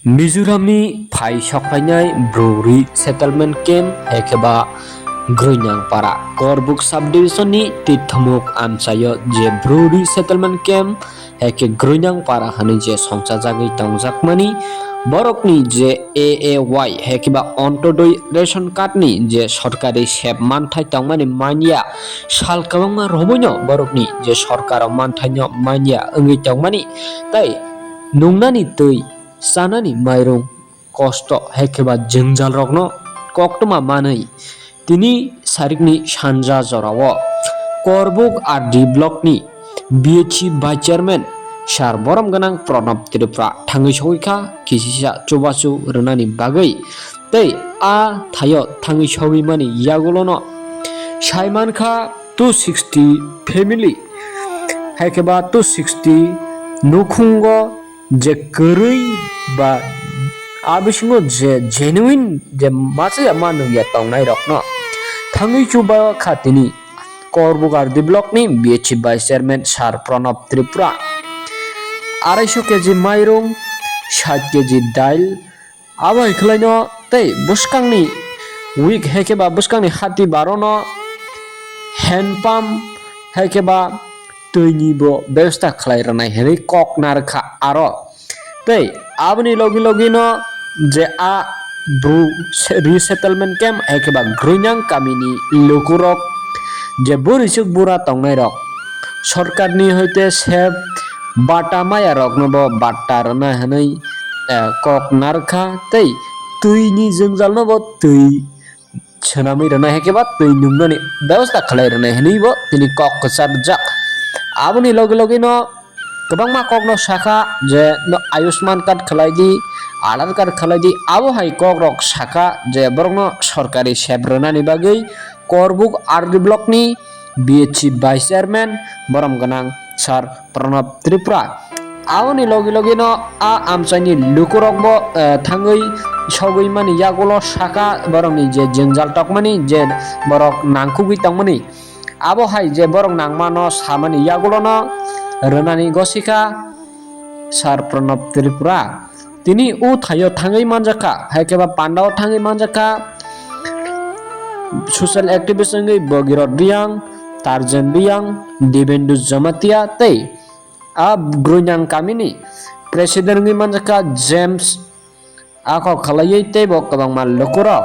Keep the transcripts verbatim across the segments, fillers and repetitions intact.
Mizoramni phai sokphainai Bru Resettlement Camp, hai khe ba Groinang Para, Korbuk Subdivision ni Tithomuk amchaio je Bru Resettlement Camp, hai khe Groinang Para hwnwi je songchajagwi tongjakmani, borokni je A A Y, hai khe ba Ontodoi ration card ni je sorkari sep manthai tongmani manya, sal kwbangma romwino borokni je sorkaro manthaino manya wngwi tongmani, tei nungnani twi, chanani mairung, kosto, hai khe ba jwngjalrokno koktwma manwi tini sarikni sanja jorao Korbuk R D block ni B H C vice chairman sir borom gwnang Pranab Tripura thangwi sogwi kha kisisa chubachu rwnani bagwi, tei a thaio thangwi sogwi mani yagulono sai man kha two sixty family, hai khe ba two sixty nukhungo je kwrwi ba a bisingo je genuine je machaya ma nungya tongnairokno thangwi chuba kha tini Korbuk R D block ni B H C vice chairman sir Pranab Tripura. Arai so K G mairung, sait K G dail, abo hai khwlaino tei bwskangni week hai khe ba bwskangni hati barono hand pump hai khe ba twini bo bebosta khlai rwnai hwnwi kok narwkha aro. Tei aboni logi logi no je a Bru se-, resettlement camp hai khe ba Groinang kamini lukurok je bwrwi swk bura tongnairok sorkarni hoite sep bata mayarokno bo bata rwna hwnwi, eh, kok narwkha tei twini jwngjalno bo twi swnamwi rwnai hai khe ba twi nungnani bebosta khlai rwnai hwnwi bo tini kok kwchar rijak. Aboni logi logi no kwbangma kokno sakha je no Ayushman card khlai di, Aadhaar card khlai di, abo hai kokrok sakha je borokno sorkari sep rwnani bagwi Korbuk R D block ni B H C vice chairman borom gwnang sir Pranab Tripura. Aboni logi logi no a amchaini lukurok bo, eh, thangwi sogwi mani yagulo sakha borokni je jwngjal tokmani je borok nangkukgwi tongmani. Abo hai je borok nangmano samani yagulono rwnani gosikha sir Pranab Tripura. Tini o thaio thangwi manjakha, hai khe ba pandao thangwi manjakha social activist wngwi Bhagirath Reang, Tarjan Reang, Dibendu Jamatia tei a Groinang kamini president wngwi manjakha James. Ako khlaiwi teibo kwbangma lukurok.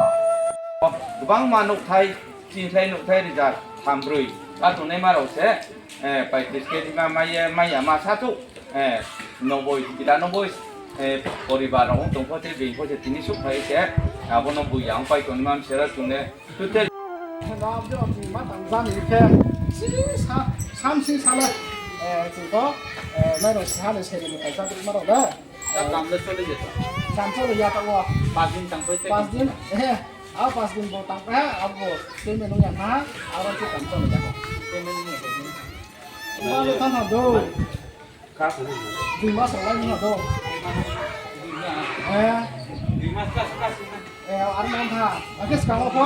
Kwbangma nukthai, chini khlai nukthai rijak thambrwi. A tongnai marok se, eh, paitris kg ma maiya, maiya ma sachu, eh, noboi, biranoboi, eh, poribar rok tongkho tei bini kho se tini suk phai se, abono bui yang pai tongma msera chungne. Tute. Rab de rab ni ma tang jani khe, si sa, sam si sala, eh, chingko, eh, mairok si hale seri ni kaisa ma rok da. Kam le chole jeto. Kam chole ya ta wo. Pas din tang phai te. Pas din, eh, a pas din bo tang phai, abo payment nung ya na, aro se kam chole ya. Payment nung ya. Ma le tang ha do. Dui mas rok lai nung ha do. Eh. Dui mas kas kas. Eh, aro nang tha. Akhe swkango pho,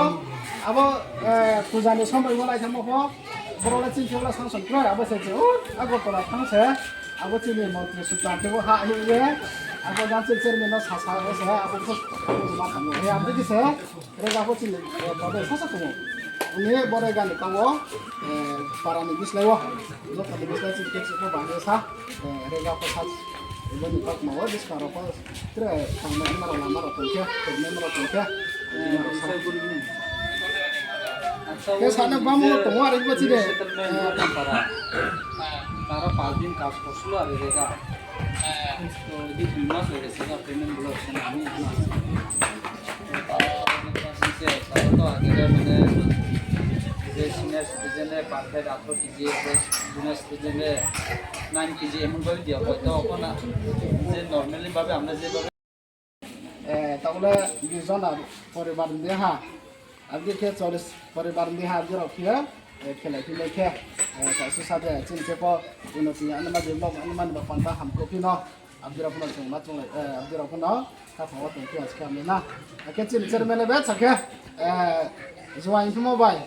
abo, eh, puja ni somoi bo lai thangmo pho, borok le chini thebla sanction khlai, abo se se, o, Agartala thang se, abo chini montri Suchar tebo ha hi ye, abo jang chini chairman no sa sa se, abo pho, ma thango. Eh, abo ki se, rega pho chini, eh, tode sa sa tongo. Uni bo rega ni tongo, eh, para ni bislai o, joto ni bislai chini khe se pho bang sa, eh, rega pho sa, ibo ni kok ma o, biskang rok pho, Tre, tangmani marok lama rok tongkhe, tongmani marok tongkhe. Khe sana bamo tongo, arek bachide. Tara pas din kaj korsilo, arek rega. To, di dui mas hoye gese, payment bolo hoyse na, ami mas. To, to, agere mane, je senior citizen e, per head আঠারো কেজি, যে junior citizen রে nine KG এমন ভাবে দেওয়া হয়, তো এখন যে নর্মালি ভাবে আমরা যেভাবে Eh, tabole বিশ জন আর পরিবার দিয়ে হা, আর কি খেয়ে চল্লিশ পরিবার দিয়ে হা, আর কি রখিয়ে, eh, খেলে খেলে খেয়ে, eh, তাই সুসাদে চিনছে পো, উন্নতি আনমা জিল্লো আনমা নিবা পান্তা হামকো Fino, Abdurrahman chwng ma chwng lai, eh, Abdurrahman no, kha thango tong phiya se khe amni na. Hakhe chini chairman le be sakhe, eh, juaing phimo bai,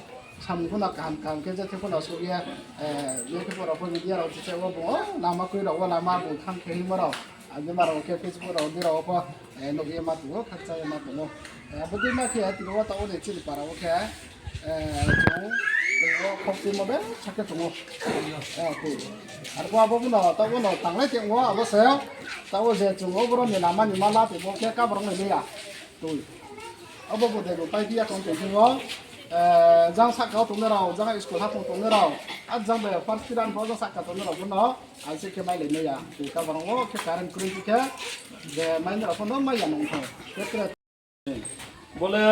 samung phano kaham kaham khe je khe phano sugya, eh, je khe phano phano media rok chichai o bo, lama kwi rok o lama bo thang khe himo rok. Ani maro khe Facebook rok ni rok pho, eh, nugwi ma tongo, khakchai ma tongo. Eh, abo dima khe tini o ta o ni chini para o khe, eh, chwng tei o khok twi mo be sakhe tongo. Eh, twi. Arbo abo bono ta o no tanglai tei o abo se ta o je chwng o borok ni lama ni ma la tei bo khe kabrok nai liya. Twi. Abo bo de bo pai dia kon tong thingo. Eh, jang sakka o tongnai rok, jang school ha tong tongnai rok. A jang be first kiran bo jang sakka tongnai rok bono. Aise khe mai lai maya. Twi kabarang o khe current kwrwi khe je mai nara phano mai ya nang thang. Khe kre. Bole,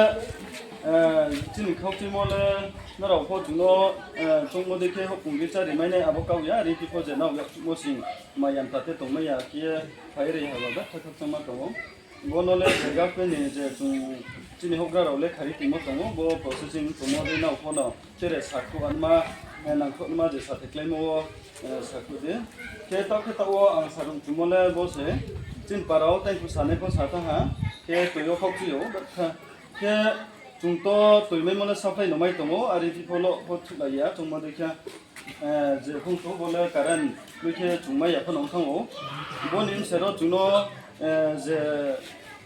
eh, chini khok twi mole norok pho chwngno, eh, chwngmo de khe hokung di chari mai nai abo kau ya ri phi pho je nao ya mo sing mai yan ta te tong mai ya khe phai ri ha ba thak thak chang ma tongo. Bono le je gakhe ni je chwng chini hokra rok le khari tongmo tongo, bo processing tongmo de nao phano chere sakhu anma, eh, nangkho anma je sathe klaimo o, eh, sakhu de. Khe ta khe ta o ang sarung tongmo le bo se chin para o tei phu sane pho sa ta ha, khe twi o khok twi o kha. Khe chwng to twi mai mole saphai no mai tongo, ari phi pho lo pho thuk lai ya chwng ma de kha. Eh, je phung tu bole current nui khe chwng mai ya phano wng thango. Boni bwsero chwngno, eh, je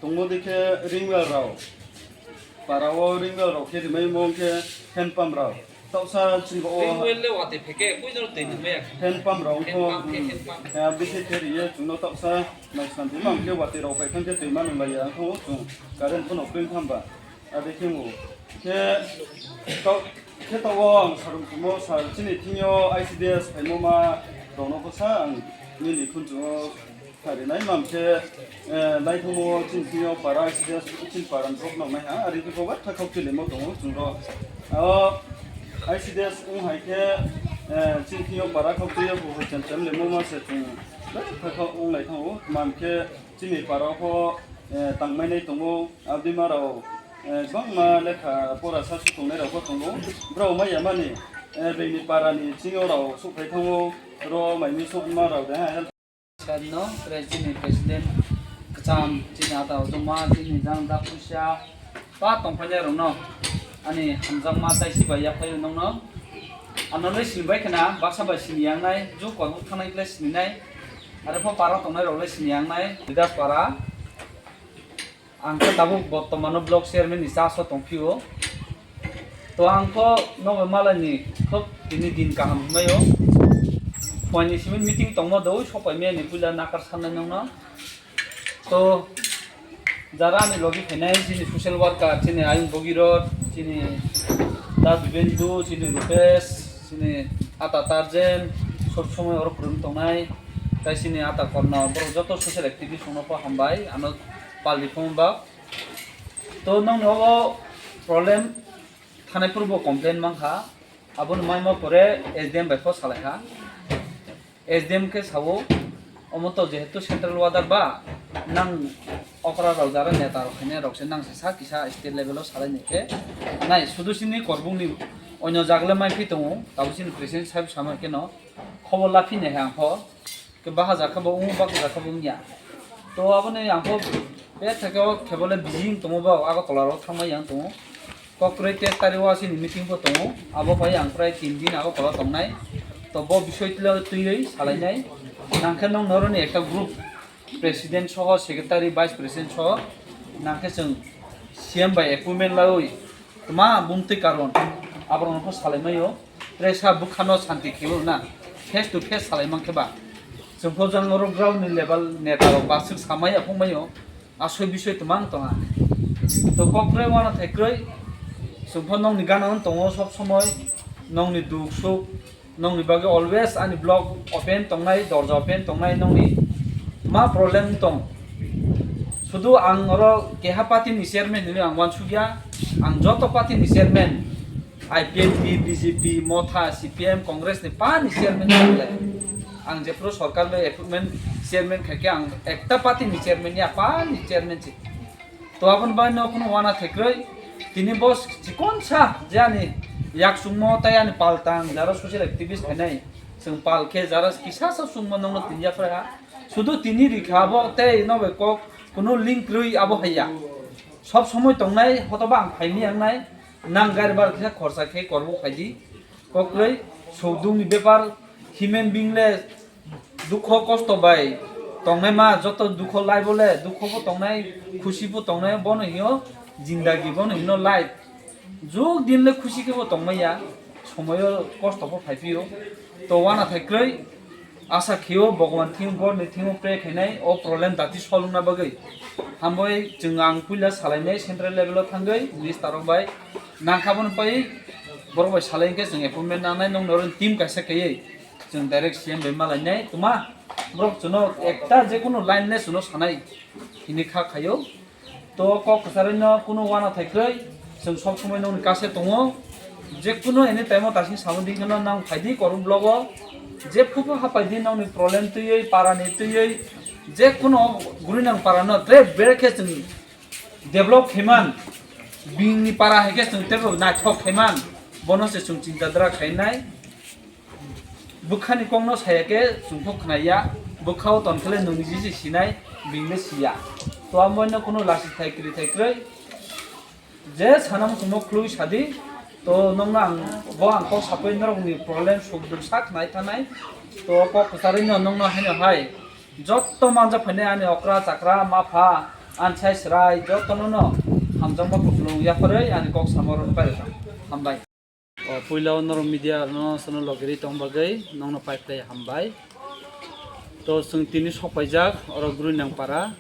tongmo de khe ring well rao, para o ring well rao khe rimai mo khe hand pump rao. Toksa chini bo o Ring well le wate pheke, koi jor twi nung maya. Hand pump rao Hand pump khe, hand pump. Eh, bisi khe riye chwngno toksa nai santi mam khe wate rao phai thang khe twi ma nung lai ya wng thango chwng current phano kwrwi thamba. Ade khe mo. Khe to, khe to o ang sarung kumo sar chini thingyo I C D S phaimo ma rokno kho sa ang nini khunchungo kharinai mam khe, eh, naithomo chini thingyo para I C D S chini para rok nang nai ha, ari khe kobar thakhok chili mo tongo chwng ro. O I C D S wng hai khe, eh, chini thingyo para khok twiyo bo hai chem chem le mo ma se chwng thakhok wng lai thango. Mam khe chini para pho, eh, tangmai nai tongo. Abdi marao, eh, bangma lekha pora sa su tongnai rok bo tongo. Brao maya mani, eh, bini para ni chingo rao sukhai thango. Ro mai mi sok ma rao de ha help. Sir no, pre-, chini president, kcham, chini ata ujuma, chini jang da pusa, pa tongphai rok no, ani hamjakma tai si bai yaphai rok no, ano le sini bai khna, baksa bai sini yang nai, ju kor buk thangnai kle sini nai, are pho para tongnai rok le sini yang nai, Bidas para. Ang khe tabuk bortomano block chairman ni charge o tong phio. To ang kho nogo malai ni khub tini din kaham hwnwi o. Phuaini simi meeting tongmo do, sopai maya ni puila nakar sannai nongno. To jara ani logi phainai chini social worker, chini Ayung Bogirot, chini Da Bibendu, chini Rupesh, chini Ata Tarjen, sob somoi oro phwrwng tongnai. Tai chini Ata Korno, borok joto social activist rokno pho hambai, ano pal rifung bak. To nongni obo problem thanai phuru bo complain mankha, aboni maima pore S D M bai pho salai kha. S D M khe sao, omo to jehetu central order ba, nang okra rok jara neta rok khainai rok se nang se sa kisa state level o salai nai khe nai sudu sini korbung ni onyo jagle mai phi tongo, tabuk sini president sahib sama khe no khobor laphi nai kha ang pho. Khe bahajakhe bo wng, bahajakhe bo wngya. To aboni ang pho bethake o khe bole busy wng tongo, ba Agartala ro thangmai yang tongo. Kokroi tei tari o asini meeting pho tongo. Abo bai ang prai tin din Agartala tongnai. To bo bisoi twi twiwi salainai. Nangkhe nong noroni ekta group president soho, secretary, vice president soho nangkhe chwng C M bai appointment laiwi tma bumtwi karon aborokno pho salaimaio. Presa bwkhano santi khio na, face to face salai mankhe ba. Chwng pho jang oro ground ni level neta rok ba swk samai aphung maio, asoi bisoi twmang tonga. To kok kwrwi wana thai kwrwi, chwng pho nongni gana wng tongo sob somoi, nongni duk suk, nongni bagwi always ani block open tongnai, dorja open tongnai, nongni ma problem tong. Sudu ang oro keha party ni chairman hinwi ang wansukya, ang joto party ni chairman, I P F T, B J P, Motha, C P M, Congress ni pani chairman ni le. Ang jephuru sorkar le appointment chairman khaikhe ang ekta party ni chairman ya pani chairman si. To aboni bagwi no kheno wana thai kwrwi. Tini bo chikonsa je ani yak chungmo tai ani paltang jaro social activist khainai. Chwng pal khe jara kisa sa chungmo nongno tin ya phai ha. Sudu tini rikha abo tei no bai kok kuno link kwrwi abo haiya. Sob somoi tongnai hotoba ang phaini ang nai. Nang gari bar kisa khorsa khe korbo khaidi. Kokroi sodung ni bepar human being le dukho kosto bai Tongnai ma joto dukho lai bole, dukho bo tongnai, khusi bo tongnai, bono hino jindagi, bono hino life. Jog din le khusi khe bo tongmaya, somoyo kosto bo phai phio. To wana thai kroi, asa khio Bhagwan thing, Bor ni thingo pray khainai, o problem dati solvna bagwi. Hambai chwng ang puila salainai central level o thangwi, minister rok bai. Nangkha bono pai, borok bai salai khe chwng appointment nanai, nong noro team kaisa khaiwi. Chwng direct C M bai malainai, tuma borok chwngno ekta je kunu line le chwngno sanai hini kha khaio. To kok kwcharwi no kunu wana thai kwrwi, chwng sob somoi nongni kase tongo. Je kunu any time o tasing samung di kheno nang phaidi Korom block o. Je phuphu hapai di nongni problem twiwi, para ni twiwi, je kunu guri nang para no tre bere khe chwng develop khaiman, bini para hai khe chwng tebo naithok khaiman, bono se chwng chinta dra khainai. Bwkhani kokno saya khe chwng kho khnaya, bwkha o ton khe le nwng niji se sinai, bini le siya. To amo no kuno lasi thai kwrwi thai kwrwi, je sana muchungno khului sadi, to nongno ang, bo ang kok sapoi norokni problem suk duk sak nai thanai, to kok kwcharwi no nongno haino hai, jotto manja phainai ani okra chakra mapha, ansai srai, jottono no hamjakma kuchulung yapharwi ani kok samoro no pairwkha. Hambai. O puila o norok media no sono logiri tong bagwi nongno pai phlai hambai. To chwng tini sok paijak oro Groinang para.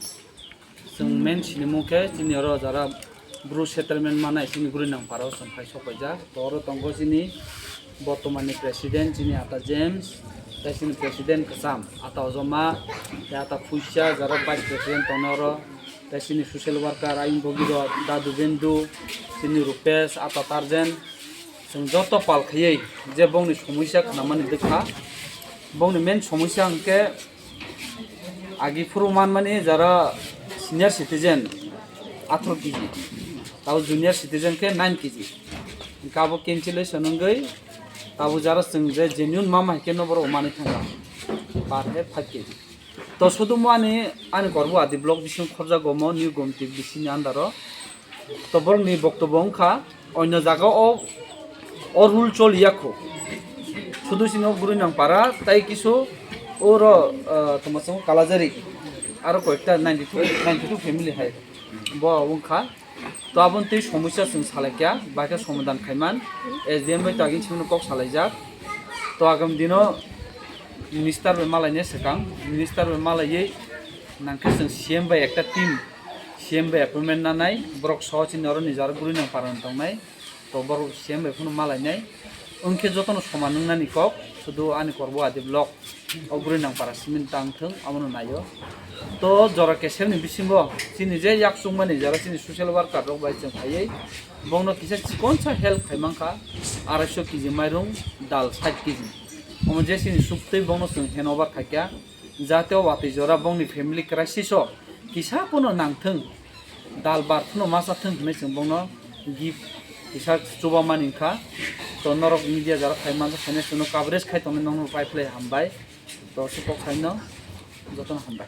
Chwng main sinimung khe chini oro jara Bru settlement manai chini Groinang para o chwng phai sok paijak. To oro tongo chini bortomani president chini Ata James, tei chini president kwcham Ata Ojoma, tei Ata Phuisa jara vice president tongnai oro, tei chini social worker ayung bogirok Dadu Bendu, chini Rupesh, Ata Tarjen. Chwng joto pal khaiwi je bongni somosya khnamani dwkha, bongni main somosya hwnkhe agi phuru manmani jara senior citizen atharo kg, tabo junior citizen khe nine kg. Hwnkhe abo cancellation wngwi tabo jara chwng je genuine mama hai khe no borok manwi thangkha per head five kg. To sodumo ani, ani Korbo Adi block bising khorjago omo New Gomti bisini under o. To borokni boktobo wngkha, onyo jaga o, o rule choliya kho. Sudu sino Groinang para, tai kisu oro, ah, tongma chong Kalajari. Aro koyekta ninety-two, ninety-two family hai. Bo wngkha. To aboni tei somosya chwng salaikha, baikhe somadan khaiman. S D M bai to agini simi kok salaijak. To agam dino minister bai malaina swkang, minister bai malaiwi nangkhe chwng C M bai ekta team, C M bai appointment nanai, borok soho chini oro nijor Groinang para tongnai. To borok C M bai phano malainai. Wngkhe jotono soman wngnani kok, sudu ani Korbo Adi block o Groinang para simi tang thung, abono naio. To jora kesem ni bisingo chini je yak chungmani jora chini social worker rok bai chwng phaiwi bongno kisa chikonsa help khai mankha, arai so kg mairung, dal sait kg. Omo je chini suktwi bongno chwng hand over khaikha, jate o watwi jora bongni family crisis o kisa phano nangthung, dal bar phano ma chathung hinwi chwng bongno gift kisa chubamani wngkha. To norok media jora phai manjak, phainai chwngno coverage khai tongnai, nokno pai phlai hambai. To se kok saino jotono hambai.